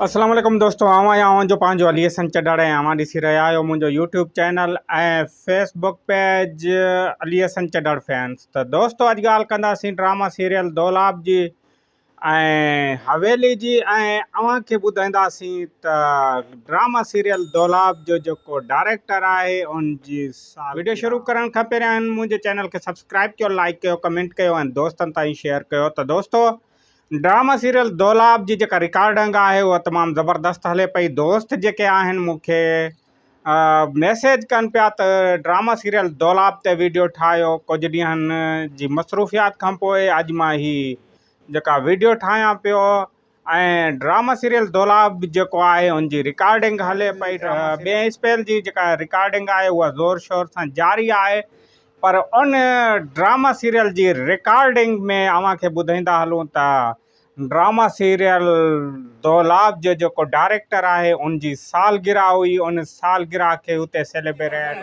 اسلام عليڪم دوستو آئون آهيان اوهان جو پنهنجو علي حسن چڍڙ ۽ اوهان ڏسي رهيا آهيو منهنجو YouTube channel ۽ Facebook page Ali Hassan Chadhar fans ته دوستو اڄ ڳالهه ڪنداسين ڊراما سيريل دولاب جي ۽ حويلي جي ۽ اوهان کي ٻڌائينداسين ته ڊراما سيريل دولاب جو جيڪو ڊائريڪٽر آهي ان جي ويڊيو شروع ڪرڻ کان پهريان منهنجي چينل کي سبسڪرائب ڪيو لائڪ ڪيو ڪمينٽ ڪيو ۽ دوستن تائين شيئر ڪيو ته دوستو ڊراما سيريل دولاب جي جيڪا رڪارڊنگ آهي اها تمام زبردست هلي پئي دوست جيڪي آهن مون کي ميسيج ڪن پيا ته ڊراما سيريل دولاب تي ويڊيو ٺاهيو ڪجهه ڏينهن جي مصروفيات کان پوء اڄ مان هي جيڪا ويڊيو ٺاهيان پيو ۽ ڊراما سيريل دولاب جيڪو آهي ان جي رڪارڊنگ هلي پئي ٻئي اسپيل جي جيڪا رڪارڊنگ آهي اها زور شور سان جاري آهي پر ان ڊراما سيريل جي رڪارڊنگ ۾ اوهان کي ٻڌائيندا هلون ته ڊراما سيريل دولاب جو جيڪو ڊائريڪٽر آهي ان جي سالگرهه هئي ان سالگرهه کي اتي سيليبريٽ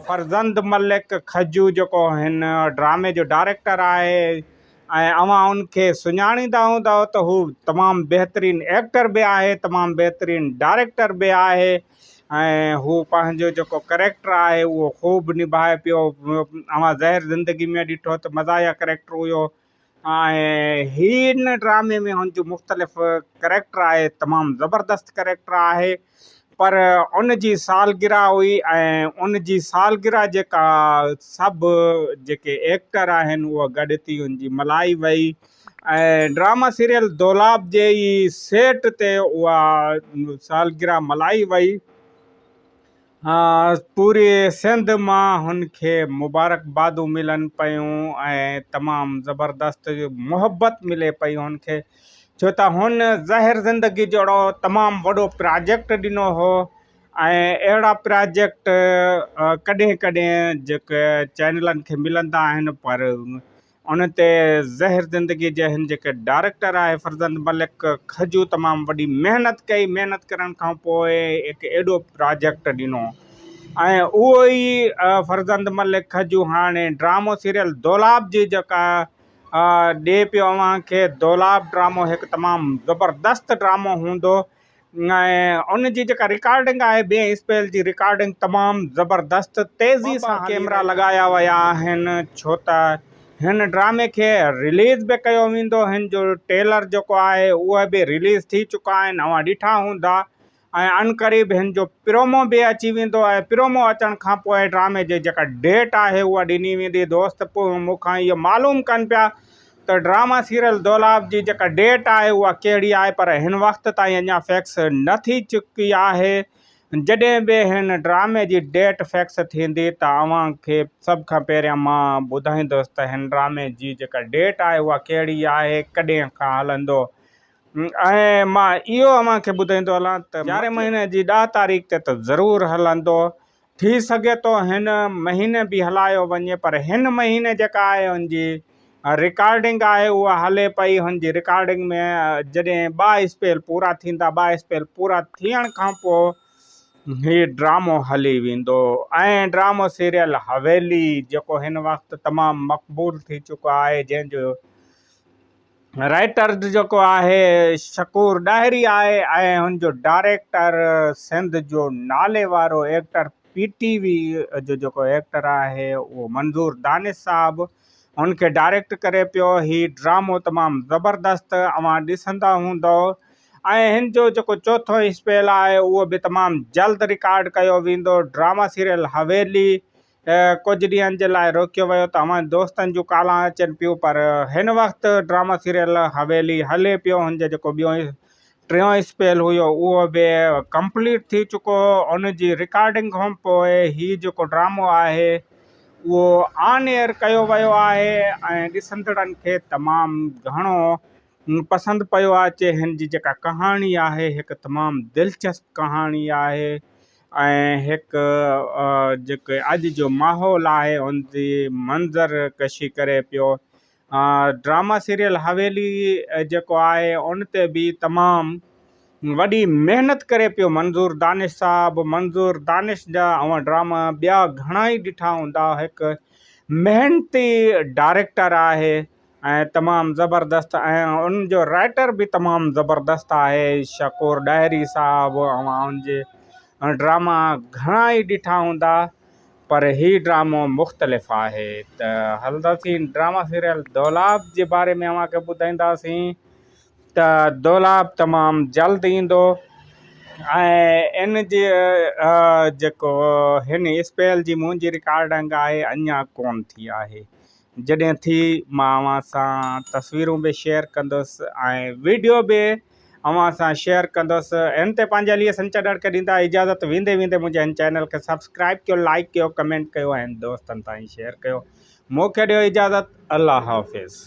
فرزند ملڪ کجو جيڪو هن ڊرامي جو ڊائريڪٽر آهي ۽ اوهان ان کي سڃاڻيندا هوندؤ ته هو تمام بهترين ايڪٽر به آهي تمام بهترين ڊائريڪٽر به آهي ۽ هو پنهنجو جيڪو ڪريڪٽر آهي اهو خوب نڀائي پيو اوهان زهر زندگي ۾ ڏٺو ته مزاحيه ڪريڪٽر هيو ۽ هي ان ڊرامي ۾ هن جو مختلف ڪريڪٽر آهي تمام زبردست ڪريڪٽر آهي پر ان جي سالگرهه هئي ۽ ان جي سالگرهه جيڪا سڀ جيڪي ايڪٽر آهن اهي گڏ ٿي ان جي ملهائي وئي ۽ ڊراما سيريل دولاب جي ئي سيٽ تي اها سالگرهه ملهائي وئي. پوري سنڌ مان هن کي مبارڪبادون ملن پيون ۽ تمام زبردست محبت ملي پئي هن کي ڇو ته هن زهر زندگي جهڙو تمام وڏو پراجيڪٽ ڏنو هو ۽ اهڙا پراجيڪٽ ڪڏهن ڪڏهن جيڪي چينلن کي ملندا آهن پر ان تي زهر زندگي جي هن جيڪي ڊائريڪٽر آهي فرزند ملڪ کجو تمام وڏي محنت ڪئي محنت ڪرڻ کان پوء هڪ ايڏو پراجيڪٽ ڏنو ۽ اهو ئي فرزند ملڪ کجو هاڻي ڊرامو سيريل دولاب جي جيڪا ڏي پيو اوهان کي دولاب ڊرامو هڪ تمام زبردست ڊرامو هوندو ۽ ان جي جيڪا رڪارڊنگ آهي ٻئي اسپيل جي رڪارڊنگ تمام زبردست تيزي سان ڪيمرا لڳايا ويا آهن ڇو ته هن ڊرامي کي رليز به ڪيو ويندو هن جو ٽيلر جيڪو آهي اهي به رليز ٿي چڪا آهن اوهان ڏٺا هوندا ۽ عنقريب هن جو پرومو به اچي ويندو ۽ پرومو اچڻ کان پوء ڊرامي جي جيڪا ڊيٽ آهي اها ڏني ويندي دوست پوء مون کان اهو معلوم ڪن پيا ته ڊراما سيريل دولاب جي جيڪا ڊيٽ آهي اها ڪهڙي آهي پر هن وقت تائين اڃا فڪس نه ٿي چڪي آهي جڏهن به هن ڊرامي جي ڊيٽ فڪس ٿيندي ته اوهان کي سڀ کان پهريان مان ٻڌائيندس ته هن ڊرامي جي جيڪا ڊيٽ آهي اها ڪهڙي آهي ڪڏهن کان هلندو ۽ مان اهو اوهان کي ٻڌائيندو هلان ته يارهين مهيني جي ڏهه تاريخ تي ته ضرور هلندو ٿي سگهي ٿو هن مهيني به هلايو وڃي پر هن مهيني جيڪا آهي ان جي رڪارڊنگ آهي اها هلي پئي هن جي رڪارڊنگ ۾ جڏهن ٻه اسپيل پورا ٿيندا ٻه اسپيل پورا ٿيڻ کان پوء هي ڊرامو هلي ويندو ۽ ڊرامو سيريل حويلي جيڪو هن وقت تمام مقبول ٿي چڪو آهي جنهن جو رائيٽر جيڪو آهي شڪور ڏاهري آهي ۽ هن جو ڊائريڪٽر سنڌ جو نالي وارو ايڪٽر پي ٽي وي جو جيڪو ايڪٽر آهي اهو منظور دانش صاحب هن کي ڊائريڪٽ ڪري پيو هي ڊرامو تمام زبردست اوهان ڏسندا هوندؤ ۽ هن جو جيڪو چوٿون اسپيل آهي اهو به تمام جلد رڪارڊ ڪيو ويندو ڊراما سيريل حويلي ڪجهه ڏينهن جي لاء روڪيو ويو ته اوهان دوستن جون ڪالان اچن پيون پر هن وقت ڊراما سيريل حويلي هلي پيو هن جو جيڪو ٻيو ٽيون اسپيل هيو اهو به ڪمپليٽ ٿي چڪو هو ان جي رڪارڊنگ کان پوء هي جيڪو ڊرامو آهي اهو آن ايئر ڪيو ويو آهي ۽ ڏسندڙن کي تمام گهڻو پسند پيو اچي هن جي جيڪا ڪهاڻي آهي هڪ تمام دلچسپ ڪهاڻي آهي ۽ هڪ جيڪي اڄ جو ماحول آهي ان جي منظر ڪشي ڪري پيو ڊراما سيريل حويلي جيڪو آهي ان تي به تمام وڏي محنت ڪري پيو منظور دانش صاحب منظور دانش جا اوهان ڊراما ٻيا گهڻا ئي ڏٺا هوندا هڪ محنتي ڊائريڪٽر آهي ۽ تمام زبردست ۽ ان جو رائٽر به تمام زبردست آهي شڪور ڏاهري صاحب اوهان ان جي ڊراما گهڻا ئي ڏٺا هوندا پر هي ڊرامو مختلف آهي ته هلنداسين ڊراما سيريل دولاب جي باري ۾ اوهان کي ٻڌائينداسين ته دولاب تمام جلد ايندو ۽ ان جي جيڪو هن اسپيل جي منهنجي رڪارڊنگ آهي اڃا ڪون ٿي آهي جڏهن ٿي مان اوهان سان تصويرون به شيئر ڪندس ۽ ويڊيو به اوهان سان شيئر ڪندس ان تي پنهنجي علي حسن چڍڙ کي ڏيندا اجازت ويندي ويندي منهنجي هن چينل کي سبسڪرائب ڪيو لائڪ ڪيو ڪمينٽ ڪيو ۽ دوستن تائين شيئر ڪيو مون کي ڏيو اجازت الله حافظ.